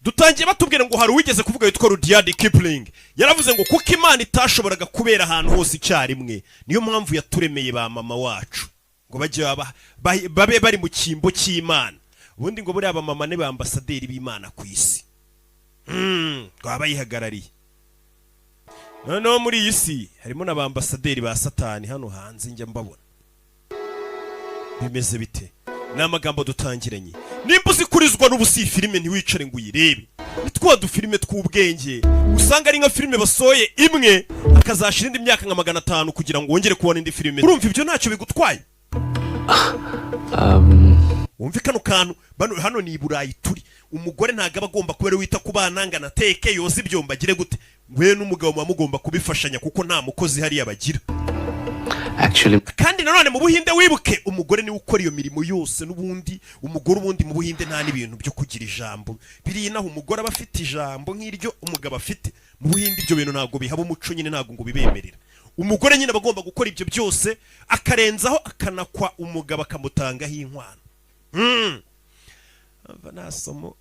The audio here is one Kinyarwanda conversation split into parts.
Dutangiye batubwira ngo hari uwigeze kuvuga witwa Rudyard Kipling, yaravuze ngo kuko Imana itashoboraga kubera ahantu hose icyarimwe, niyo mpamvu yaturemeye ba mama wacu ngo bajye babe bari mu cyimbo cy'Imana. Ubundi ngo buriya abamama ni ba ambasaderi b'Imana ku isi, ngo baba bayihagarariye. Noneho muri iyi si harimo n'aba ambasaderi ba Satani hano hanze njya mbabona. Bimeze bite? Ni amagambo dutangiranye. Nimba uzi kurizwa n'ubusa, iyi filime ntiwicare ngo uyirebe. Ni twa dufilime tw'ubwenge usanga ari nka filime basohoye imwe, hakazashira indi myaka nka 500 kugira ngo wongere kubona indi filime. Urumva ibyo ntacyo bigutwaye? Wumve kano kantu. Bano hano ni i Burayi turi. Umugore ntabwo aba agomba kuba ari we wita ku bana ngo anateke, yoze ibyombo, agire gute. We n'umugabo muba mugomba kubifashanya kuko nta mukozi hariya bagira. Actually, Kandi nanone mu Buhinde, wibuke, umugore niwe ukora iyo mirimo yose. N'ubundi umugore, ubundi mu Buhinde nta n'ibintu byo kugira ijambo biriya. Naho umugore aba afite ijambo nk'iryo umugabo afite. Mu Buhinde ibyo bintu ntabwo bihaba umuco nyine, ntabwo ngo bibemerera. Umugore nyine aba agomba gukora ibyo byose, akarenzaho akanakwa umugabo, akamutangaho inkwano. Ava nta somo.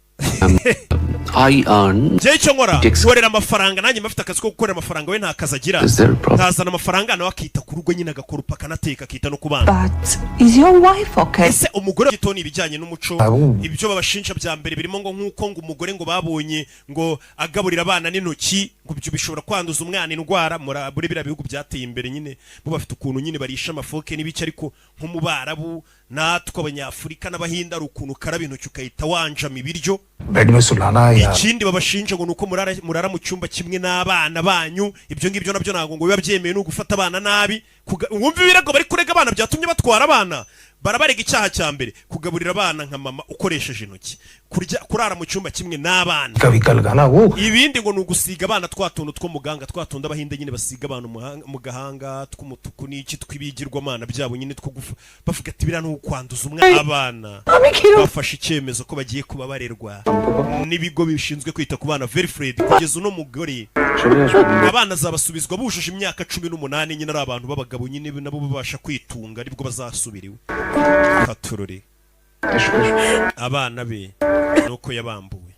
I earn. Njyewe icyo nkora, Dix- nkorera amafaranga. Nanjye mba mfite akazi ko gukorera amafaranga, we nta kazi agira. Is there a problem? Nkazana amafaranga, nawe akita ku rugo nyine, agakoropa, akanateka, akita no ku bana. But is your wife okay? Ese umugore gito? Ni ibijyanye n'umuco. Ibyo babashinja bya mbere birimo ngo nk'uko ngo umugore ngo babonye ngo agaburira abana n'intoki, ngo ibyo bishobora kwanduza umwana indwara. Muri biriya bihugu byateye imbere nyine, bo bafite ukuntu nyine barisha amafoke n'ibiki, ariko nko mu Barabu, natwe Abanyafurika n'Abahinde, hari ukuntu ukaraba intoki ukahita wanjama ibiryo. Bed में सुलाना या Ikindi babashinja ngo ni uko murara mu cyumba kimwe n'abana banyu. Ibyo ngibyo nabyo ntabwo ngo biba byemewe, ni ugufata abana nabi. Wumva ibirego bari kurega abana byatumye batwara abana. Barabarega icyaha cya mbere, kugaburira abana nka mama ukoresheje intoki, kurya, kurara mu cyumba kimwe n'abana. कभी कल गाना वो Ibindi ngo ni ugusiga abana twa tuntu two muganga, twa tundi Abahinde nyine basiga abantu mu gahanga tw'umutuku n'iki, tw'ibigirwamana byabo nyine, two gufa bavuga ati biriya ni ukwanduza umwana. Abana bafashe icyemezo ko bagiye kuba barerwa n'ibigo bishinzwe kwita ku bana. Very Fred, kugeza uno mugore, abana azabasubizwa bujuje imyaka 18 nyine, ari abantu b'abagabo nyine, nabo babasha kwitunga, aribwo bazasubira iwe. Katurore abana be nuko yabambuwe.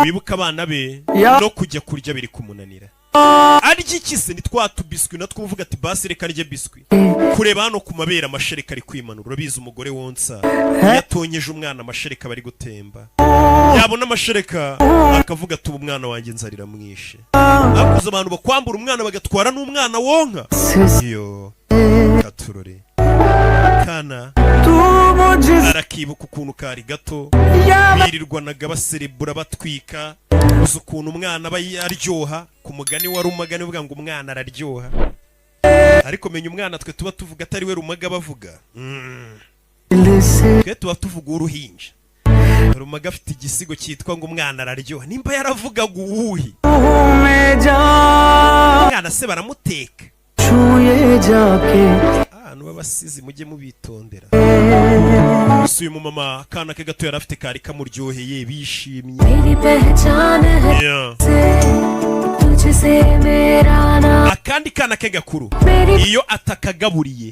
Wibuke abana be, no kujya kurya biri kumunanira. Arya iki se? Ni twa tubiswi natwo uvuga ati basi reka arye biswi. Kureba hano ku mabere, amashereka ari kwimanura. Urabizi, umugore wonsa iyo atonyeje umwana, amashereka aba ari gutemba. Yabona amashereka akavuga ati ubu umwana wanjye nzarira mwishe. Hakuze abantu bakwambura umwana, bagatwara n'umwana wonka. Iyo katurore kana arakibuka ukuntu kari gato, birirwanaga baserebura, batwika. Uzi ukuntu umwana aba aryoha? Ku mugani wa Rumaga, nivuga ngo umwana araryoha, ariko menya umwana twe tuba tuvuga atari we Rumaga bavuga. Twe tuba tuvuga uruhinja. Rumaga afite igisigo cyitwa ngo umwana araryoha. Nimba yaravugaga uwuhi mwana se baramuteka? Ahantu b'abasizi mujye mubitondera. Gusa uyu mumama, akana ke gato yari afite kari kamuryoheye, bishimye. मेरी पहचान है तुझसे मेरा नाम Akandi kana ke gakuru, iyo atakagaburiye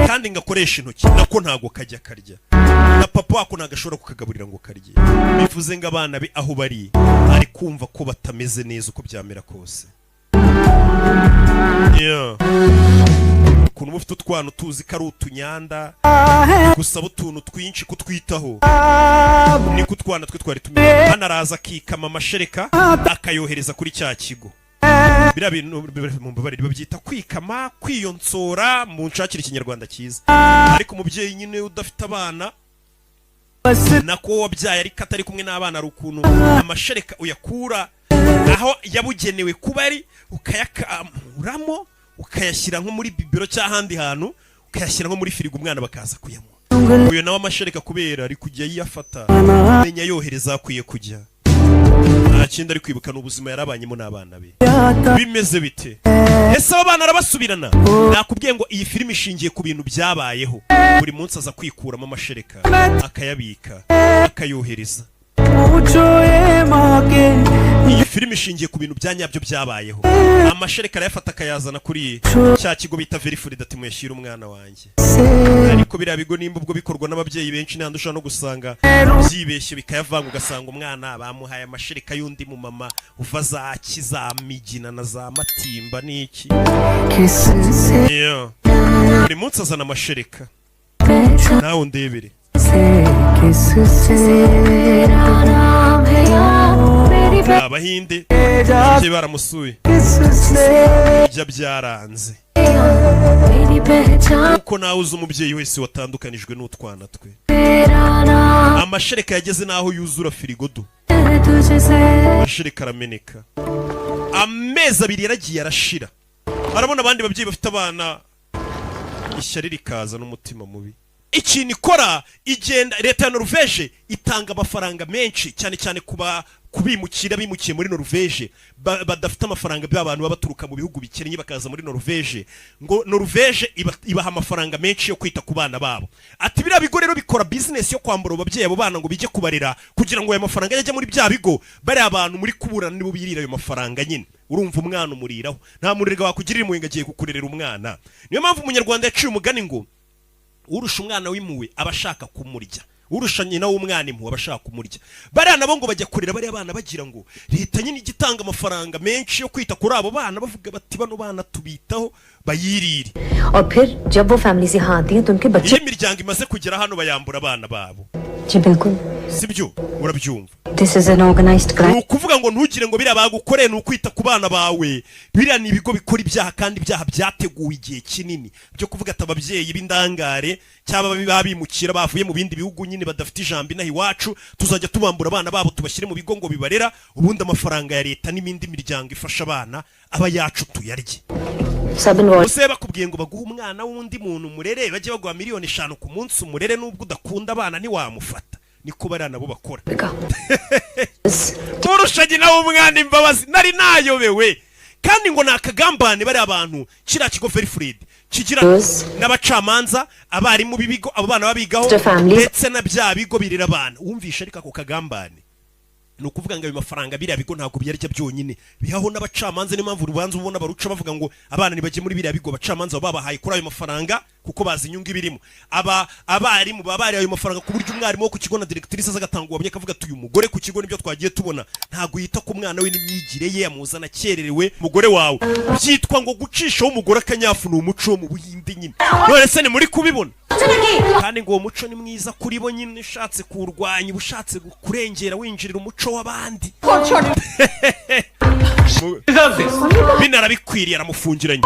kandi ngo akoreshe intoki, nako ntago kajya karya, na papa wako ntago ashobora kukagaburira ngo karye. Bivuze ngo abana be aho bari, ari kumva ko batameze neza uko byamera kose. Yeah. Ukuntu uba ufite utwana tuzi ko ari utunyanda, gusaba utuntu twinshi kutwitaho, niko utwana twe twari tumeze. Hano araza akikama amashereka, akayohereza kuri cya kigo. Biriya bintu, mumbabarire, babyita kwikama, kwiyonsora, mu nshakire Ikinyarwanda cyiza. Ariko umubyeyi nyine udafite abana, nako wabyaye ariko atari kumwe n'abana, hari ukuntu amashereka uyakura aho yabugenewe kuba ari, ukayakamuramo, ukayashyira nko muri bibero cyangwa ahandi hantu, ukayashyira nko muri firigo, umwana bakaza kuyanywa. Uyu nawe amashereka, kubera ari kujya yiyafata, menya yohereza aho akwiye kujya. Nta kindi ari kwibuka, ni ubuzima yarabanyemo n'abana be. Bimeze bite? Ese aba bana arabasubirana? Nakubwiye ngo iyi filime ishingiye ku bintu byabayeho. Buri munsi aza kwikuramo amashereka, akayabika, akayohereza. पूछो ये माँ के Iyi filime ishingiye ku bintu bya nyabyo byabayeho. Amashereka arayafata akayazana kuri cya kigo bita Velfred, ati: "Muyashyire umwana wanjye." Ariko biriya bigo nimba ubwo bikorwa n'ababyeyi benshi, n'ahandi ushobora no gusanga byibeshye bikayavanga, ugasanga umwana bamuhaye amashereka y'undi mu mama uva za Kizamigina na za Matimba n'iki. Yeah. Buri munsi azana amashereka, nawe undebere. तेरा नाम है याद मेरी Abahinde, ababyeyi baramusuye, ibyo byaranze. मेरी पहचान Kuko nawe uzi umubyeyi wese watandukanijwe n'utwana twe. तेरा नाम Amashereka yageze n'aho yuzura firigo do. है तुझसे। Amashereka arameneka. Amezi 2 yaragiye arashira, arabona abandi babyeyi bafite abana, ishyari rikaza n'umutima mubi. Ikintu ikora, igenda leta ya Norvege itanga amafaranga menshi cyane cyane kuba kubimukira bimukiye muri Norvege badafite amafaranga, ba bantu baba baturuka mu bihugu bikennye bakaza muri Norvege, ngo Norvege ibaha amafaranga menshi yo kwita ku bana babo. Ati biriya bigo rero bikora business yo kwambura abo babyeyi abo bana ngo bijye kubarera, kugira ngo ayo mafaranga ajye muri bya bigo. Bariya abantu muri kuburana nibo birira ayo mafaranga nyine. Urumva, umwana umuriraho, nta murerega wakugirira impuhwe ngo agiye kukurerera umwana. Niyo mpamvu Umunyarwanda yaciye umugani ngo urusha umwana w'impuhwe aba ashaka kumurya, urusha nyina w'umwana impuhwe aba ashaka kumurya. Bariya nabo ngo bajya kurera bariya bana bagira ngo leta nyine ijya itanga amafaranga menshi yo kwita kuri abo bana, bavuga bati: "Bano bana tubitaho, bayirire." और फिर जब वो फैमिली यहाँ आती है तो उनके बच्चे Iyo imiryango imaze kugera hano, bayambura abana babo. जी बिल्कुल। Sibyo, urabyumva? This is an organized Ni crime. ukuvuga ngo ntugire ngo biriya bagukoreye ni ukwita ku bana bawe. Biriya ni ibigo bikora ibyaha, kandi ibyaha byateguwe igihe kinini, byo kuvuga ati ababyeyi b'indangare cyangwa babimukira bavuye mu bindi bihugu nyine badafite ijambo inaha iwacu, tuzajya tubambura abana babo tubashyire mu bigo ngo bibarera, ubundi amafaranga ya leta n'indi miryango ifasha abana aba yacu tuyarye. सब involve. Ese bakubwiye ngo baguhe umwana w'undi muntu umurere, bajye baguha miliyoni 5 ku munsi umurere, nubwo udakunda abana ntiwamufata? Niko bariya nabo bakora. Turusha nyina w'umwana imbabazi, nari nayobewe. Kandi ngo ni akagambane bariya bantu, kiriya kigo Velfred kigira n'abacamanza, abarimu b'ibigo abo bana babigaho, The families. ndetse na bya bigo birera abana. Wumvishe ariko ako kagambane? Ni ukuvuga ngo ayo mafaranga biriya bigo ntabwo biyarya byonyine, bihaho n'abacamanza. Niyo mpamvu urubanza ubona baruca bavuga ngo abana ntibajye muri biriya bigo, abacamanza baba babahaye kuri ayo mafaranga kuko bazi inyungu ibirimo. Aba abarimu baba barihaye ayo mafaranga, ku buryo umwarimu wo ku kigo na directrice aza agatanga ubuhamya, akavuga ati: "Uyu mugore ku kigo nibyo twagiye tubona, ntabwo yita ku mwana we n'imyigire ye, amuzana akererewe." Umugore wawe, byitwa ngo gucishaho umugore akanyafu, ni umuco wo mu Buhinde nyine. None se ni muri kubibona? Kandi ngo uwo muco ni mwiza kuri bo nyine. Ushatse kuwurwanya uba ushatse kurengera, winjirira umuco w'abandi. Binarabikwiriye, aramufungiranye.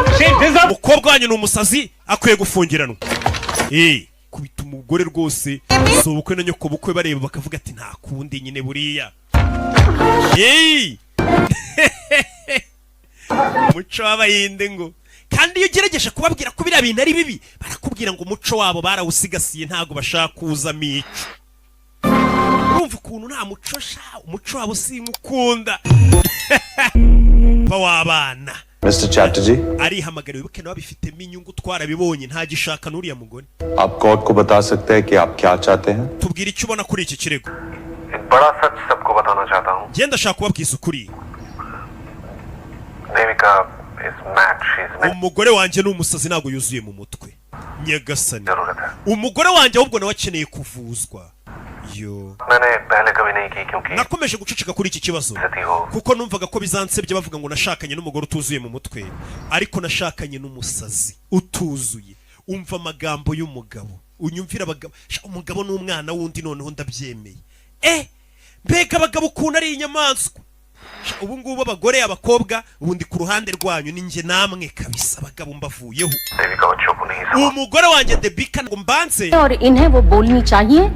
Umukobwa wanyu ni umusazi, akwiye gufungiranwa. Eh, kubita umugore rwose si ubukwe na nyoko bukwe bareba, bakavuga ati: "Nta kundi nyine buriya." Yeee, umuco w'Abahinde ngo. Kandi iyo ugerageje kubabwira ko biriya bintu ari bibi, barakubwira ngo umuco wabo barawusigasiye, ntabwo bashaka kuwuzamo ico. Urumva ukuntu nta muco sha? Umuco wabo sinkukunda pa w'abana. Mr. Chatterjee, Arihamagara. Wibuke nawe abifitemo inyungu, twarabibonye, ntagishaka n'uriya mugore. आप कोर्ट को बता सकते हैं कि आप क्या चाहते हैं? Tubwira icyo ubona kuri iki kirego. एक बड़ा सच सबको बताना चाहता हूँ। Ngenda ndashaka kubabwiza ukuri. Devika is mad. She's Umugore wanjye ni umusazi, ntabwo yuzuye mu mutwe. Nyagasani, umugore wanjye ahubwo nawe akeneye kuvuzwa yo. मैंने पहले कभी नहीं की क्योंकि Nakomeje guceceka kuri iki kibazo kuko numvaga ko bizansebye bavuga ngo nashakanye n'umugore utuzuye mu mutwe, ariko nashakanye n'umusazi utuzuye. Umva amagambo y'umugabo, unyumvira abagabo. Sha, umugabo n'umwana w'undi, noneho ndabyemeye. Eh, mbega abagabo ukuntu ari inyamaswa! Sha, ubu ngubu abagore, abakobwa, ubu ndi ku ruhande rwanyu, ni njye namwe kabisa. Abagabo mbavuyeho. Devika बच्चों को नहीं Umugore wanjye Debika ngo mbanze और इन्हें वो बोलनी चाहिए।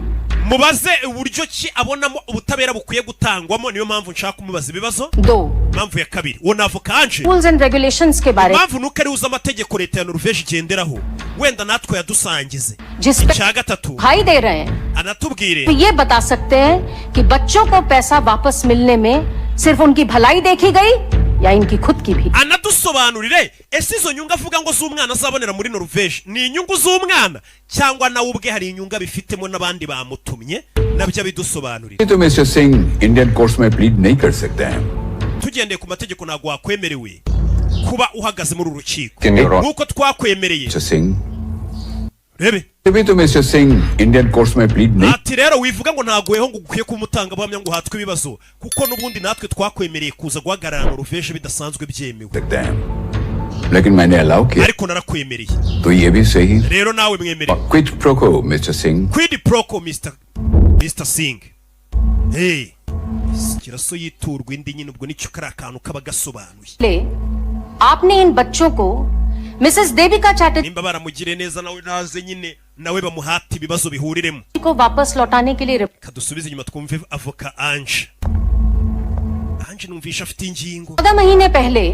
Mubaze uburyo ki abonamo ubutabera bukwiye gutangwamo. Niyo mpamvu nshaka kumubaza ibibazo. दो Impamvu ya kabiri, uwo ni avoka. Rules and regulations के बारे Impamvu nuko ariwe uzi amategeko leta ya Norvège igenderaho, wenda natwe yadusangize. जिस पे Icya gatatu, भाई दे रहे हैं anatubwire तो ये बता सकते हैं कि बच्चों को पैसा वापस मिलने में सिर्फ उनकी भलाई देखी गई या इनकी खुद की भी। Anadusobanurire, ese izo nyungu avuga ngo z'umwana azabonera muri Norvège ni inyungu z'umwana cyangwa nawe ubwe hari inyungu abifitemo n'abandi bamutumye? Nabyo abidusobanurire. तो mister Singh Indian courts में प्लीड नहीं कर सकते हैं। Tugendeye ku mategeko, ntabwo wakwemerewe kuba uhagaze muri uru rukiko In your honor. nk'uko twakwemereye. Mister Singh, Rebe. भी तो mister Singh Indian courts में plead नहीं Ati rero wivuga ngo ntagoyeho ngo ukwiye kuba umutangabuhamya ngo uhatwe ibibazo, kuko n'ubundi natwe twakwemereye kuza guhagarara Noruveje bidasanzwe byemewe. सकते हैं, लेकिन मैंने allow किया। Ariko narakwemereye. तो ये भी सही। Rero nawe mwemereye. Quid pro quo, mister Singh. Quid pro quo, Mr Singh. Hey, kiraso yiturwa indi nyine, ubwo nicyo kari akantu kaba gasobanuye. ले आपने इन बच्चों को Mrs Devika Chatterjee Nimba baramugiriye neza, nawe naze nyine nawe bamuhate ibibazo bihuriremo. को वापस लौटाने के लिए Kadusubize inyuma twumve avoka Ange. Ange numvisha afite ingingo. 14 महीने पहले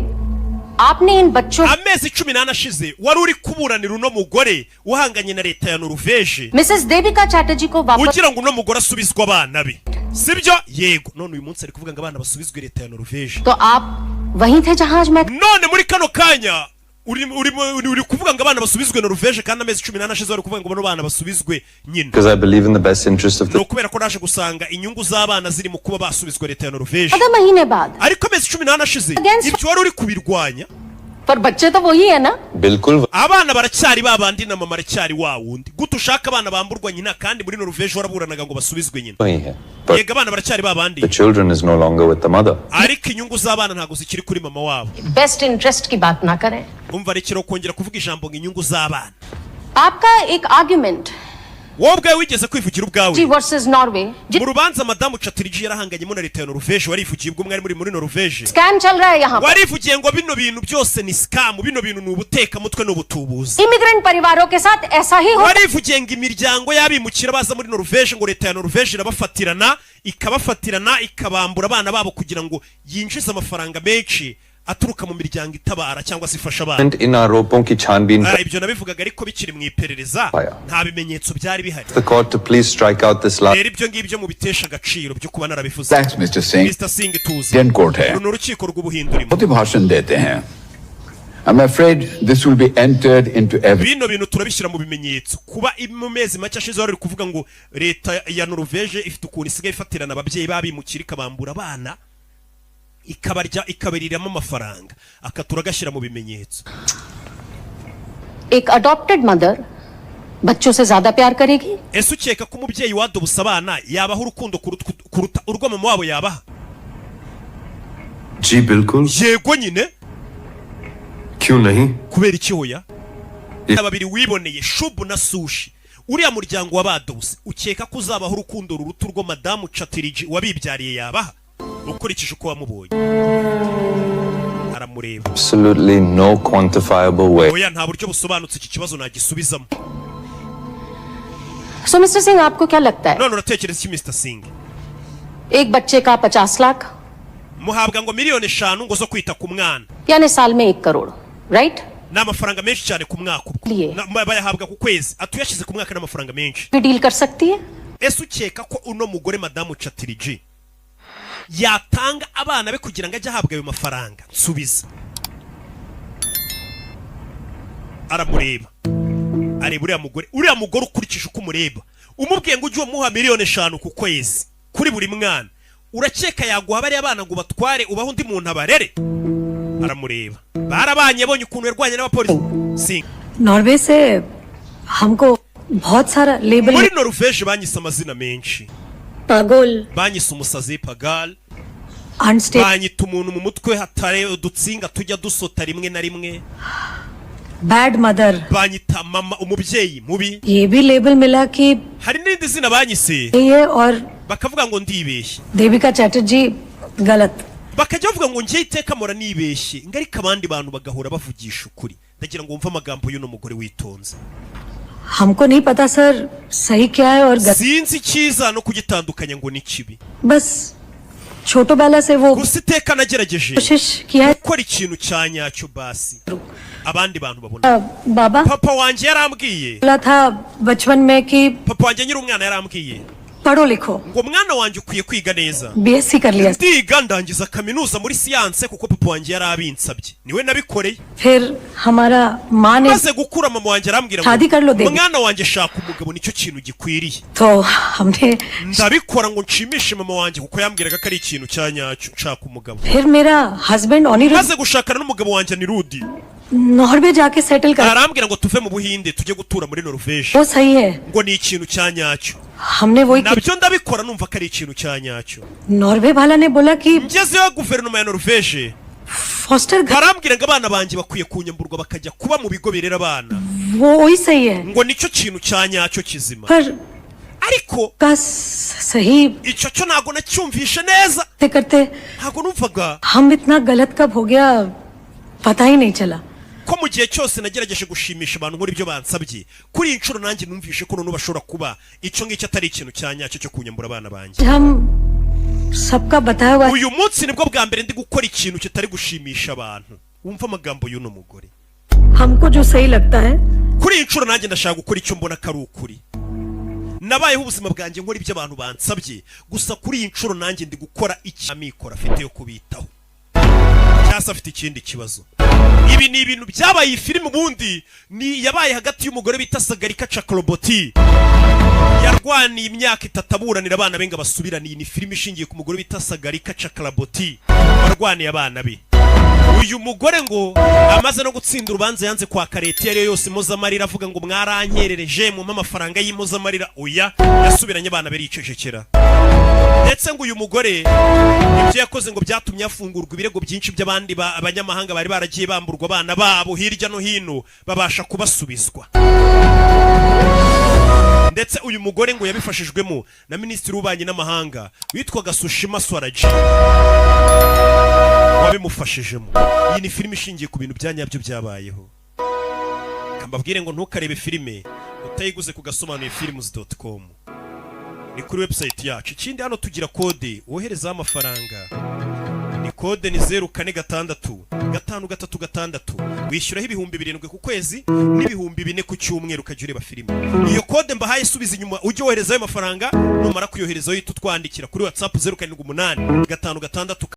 आपने इन बच्चों Amezi 14 ashize wari uri kuburanira uno mugore uhanganye na leta ya Noruveje Mrs Devika Chatterjee को वापस ugira ngo uno mugore asubizwe abana be, sibyo? Yego. None uyu munsi ari kuvuga ngo abana basubizwe leta ya Noruveje. तो आप वहीं थे जहां आज मैं None muri kano kanya uri kuvuga ngo abana basubizwe Noruveje, kandi amezi 14 ashize wari kuvuga ngo bano bana basubizwe nyina. Because I believe in the best interest of Ni the ukubera ko naje gusanga inyungu z'abana ziri mu kuba basubizwa leta ya Noruveje. 14 महीने बाद Ariko amezi 14 ashize ibyo wari uri kubirwanya. पर बच्चे तो वही है ना? बिल्कुल। Abana baracyari ba bandi na mama aracyari wa wundi. Gute ushaka abana bamburwa nyina kandi muri Noruveje waraburanaga ngo basubizwe nyina? वही है, but Yego, abana baracyari ba bandi. the children is no longer with the mother. Ariko inyungu z'abana ntabwo zikiri kuri mama wabo. Best interest की बात ना करें। Umva, rekera kongera kuvuga ijambo ngo inyungu z'abana. आपका एक argument Wowe ubwawe wigeze kwivugira ubwawe ji versus Norway mu rubanza madamu Chatterjee yarahanganyemo na leta ya Noruveje, warivugiye ubwo mwari muri Noruveje. Scam चल रहा है यहाँ पर। Warivugiye ngo bino bintu byose ni scam, bino bintu ni ubutekamutwe, ni ubutubuzi. Immigrant परिवारों के साथ ऐसा ही हो Warivugiye ngo imiryango y'abimukira baza muri Noruveje, ngo leta ya Noruveje irabafatirana, ikabafatirana, ikabambura abana babo kugira ngo yinjize amafaranga menshi aturuka mu miryango itabara cyangwa se ifasha abana. इन आरोपों की छानबीन Ah, ibyo nabivugaga ariko bikiri mu iperereza, Aya. nta bimenyetso byari bihari. The court to please strike out this last Rero ibyo ngibyo mubitesha agaciro byo kuba narabivuze. Thanks, Mr. Singh. Mr Singh, tuzi. Indian court है। Uru ni urukiko rw'Ubuhinde urimo. बहुत ही भाषण देते हैं। I'm afraid this will be entered into evidence. Bino bintu turabishyira mu bimenyetso, kuba mu mezi make ashize wari uri kuvuga ngo leta ya Noruveje ifite ukuntu isigaye ifatirana ababyeyi b'abimukira, ikabambura abana, ikabarya, ikabariramo amafaranga, akatura agashyira mu bimenyetso. एक adopted mother बच्चों से ज्यादा प्यार करेगी? Ese ukeka ko umubyeyi wadobuse abana yabaha urukundo kuruta urwo mama wabo yabaha? जी बिल्कुल। Yego nyine. क्यों नहीं? Kubera iki hoya? Babiri wiboneye, Shubu na Sushi, uriya muryango w'abadobuse, ukeka ko uzabaha urukundo ruruta urwo madamu Chatterjee wabibyariye yabaha, ukurikije uko wamubonye? Aramureba. Absolutely no quantifiable way. Oya, nta buryo busobanutse iki kibazo nagisubizamo. So mister Singh, आपको क्या लगता है? None uratekereza iki, Mr Singh? एक बच्चे का 50 lakh, Muhabwa ngo miliyoni 5 ngo zo kwita ku mwana. यानी साल में 1 crore, right? Ni amafaranga menshi cyane ku mwaka ubwo. Liye. Bayahabwa ku kwezi, atuyashyize ku mwaka n'amafaranga menshi. Deal कर सकती है? Ese ukeka ko uno mugore madamu Chatterjee yatanga abana be kugira ngo ajye ahabwa ayo mafaranga? Nsubiza. Aramureba, areba uriya mugore. Uriya mugore, ukurikije uko umureba, umubwiye ngo ujye umuha miliyoni 5 ku kwezi kuri buri mwana, urakeka yaguha bariya bana ngo ubatware ubahe undi muntu abarere? Aramureba, barabanye, abonye ukuntu yarwanye n'abapolisi. Singh. Norway से हमको बहुत सारा label. Muri Noruveje banyise amazina menshi. पागल। Banyise umusazi, pagal. Unstable. Banyita umuntu mu mutwe hatare udutsinga tujya dusota rimwe na rimwe. Bad mother. Banyita mama, umubyeyi mubi. ये भी label मिला कि Hari n'irindi zina banyise, ये और bakavuga ngo ndibeshye. Devika Chatterjee गलत। Bakajya bavuga ngo njye iteka mpora nibeshye, ngo ariko abandi bantu bagahora bavugisha ukuri. Ndagira ngo wumve amagambo y'uno mugore witonze. हमको नहीं पता सर, सही क्या है और गलत। Sinzi icyiza no kugitandukanya ngo ni kibi. बस छोटो बेला से वो Gusa iteka nagerageje कोशिश किया है। gukora ikintu cya nyacyo, basi abandi bantu babona. बाबा Papa wanjye yarambwiye, बोला था बचपन में कि papa wanjye nkiri umwana yarambwiye, पढ़ो लिखो। Ngo mwana wanjye, ukwiye kwiga neza. BSc कर लिया। Ndiga, ndangiza kaminuza muri siyanse kuko papa wanjye yari abinsabye, niwe nabikoreye. फिर हमारा माँ ने Maze gukura, mama wanjye arambwira Shadi ngo karlo devi. Mwana wanjye, shaka umugabo, nicyo kintu gikwiriye. तो हमने Ndabikora ngo nshimishe mama wanjye kuko yambwiraga ko ari ikintu cya nyacyo, nshaka umugabo. फिर मेरा husband Anirudh Maze gushakana n'umugabo wanjye Anirudh, Norway जाके settle कर arambwira ngo tuve mu Buhinde tujye gutura muri Norvège, वो सही है। Ngo ni ikintu cya nyacyo. हमने वही Nabyo ndabikora, numva ko ari ikintu cya nyacyo. Norway वाला ने बोला कि Ngezeyo, guverinoma ya Norvège foster घर barambwira ngo abana banjye bakwiye kunyamburwa bakajya kuba mu bigo birera abana, वो वही सही है। Ngo nicyo kintu cya nyacyo kizima. पर Ariko का सही icyo cyo ntabwo nacyumvishe neza. करते करते Ntabwo numvaga हम इतना गलत कब हो गया पता ही नहीं चला। Ko mu gihe cyose nagerageje gushimisha abantu nkora ibyo bansabye, kuri iyi nshuro nanjye numvishe ko noneho bashobora kuba icyo ngicyo atari ikintu cya nyacyo cyo kunyambura abana banjye. हम सबका बताया हुआ Uyu munsi nibwo bwa mbere ndi gukora ikintu kitari gushimisha abantu. Wumva amagambo y'uno mugore. हमको जो सही लगता है। Kuri iyi nshuro nanjye ndashaka gukora icyo mbona ko ari ukuri. Nabayeho ubuzima bwanjye nkora ibyo abantu bansabye gusa, kuri iyi nshuro nanjye ndi gukora iki amikoro afite yo kubitaho, cyangwa se afite ikindi kibazo. Ibi ni ibintu byabaye. Iyi filime ubundi ni yabaye hagati y'umugore bita Sagarika Chakraborty, yarwaniye imyaka 3 aburanira abana be ngo abasubirane. Iyi ni filime ishingiye ku mugore bita Sagarika Chakraborty warwaniye abana be. Uyu mugore ngo amaze no gutsinda urubanza, yanze kwaka leta iyo ari yo yose impozamarira, avuga ngo mwarankerereje mumpe amafaranga y'impozamarira. Oya, yasubiranye abana be, aricecekera. Ndetse ngo uyu mugore ibyo yakoze ngo byatumye hafungurwa ibirego byinshi by'abandi abanyamahanga bari baragiye bamburwa abana babo hirya no hino, babasha kubasubizwa. Ndetse uyu mugore ngo yabifashijwemo na minisitiri w'ububanyi n'amahanga witwaga Sushma Swaraj wabimufashijemo. Iyi ni filime ishingiye ku bintu bya nyabyo byabayeho. Mbabwire ngo ntukarebe filime utayiguze ku gasobanuye films.com, ni kuri website yacu. Ikindi, hano tugira kode woherezaho amafaranga, ni kode ni 046653 6, wishyuraho 7,000 ku kwezi n'4,000 ku cyumweru, ukajya ureba filime. Iyo kode mbahaye, subiza inyuma ujye woherezayo amafaranga. Numara kuyoherezayo uhita utwandikira kuri WhatsApp 0785 6.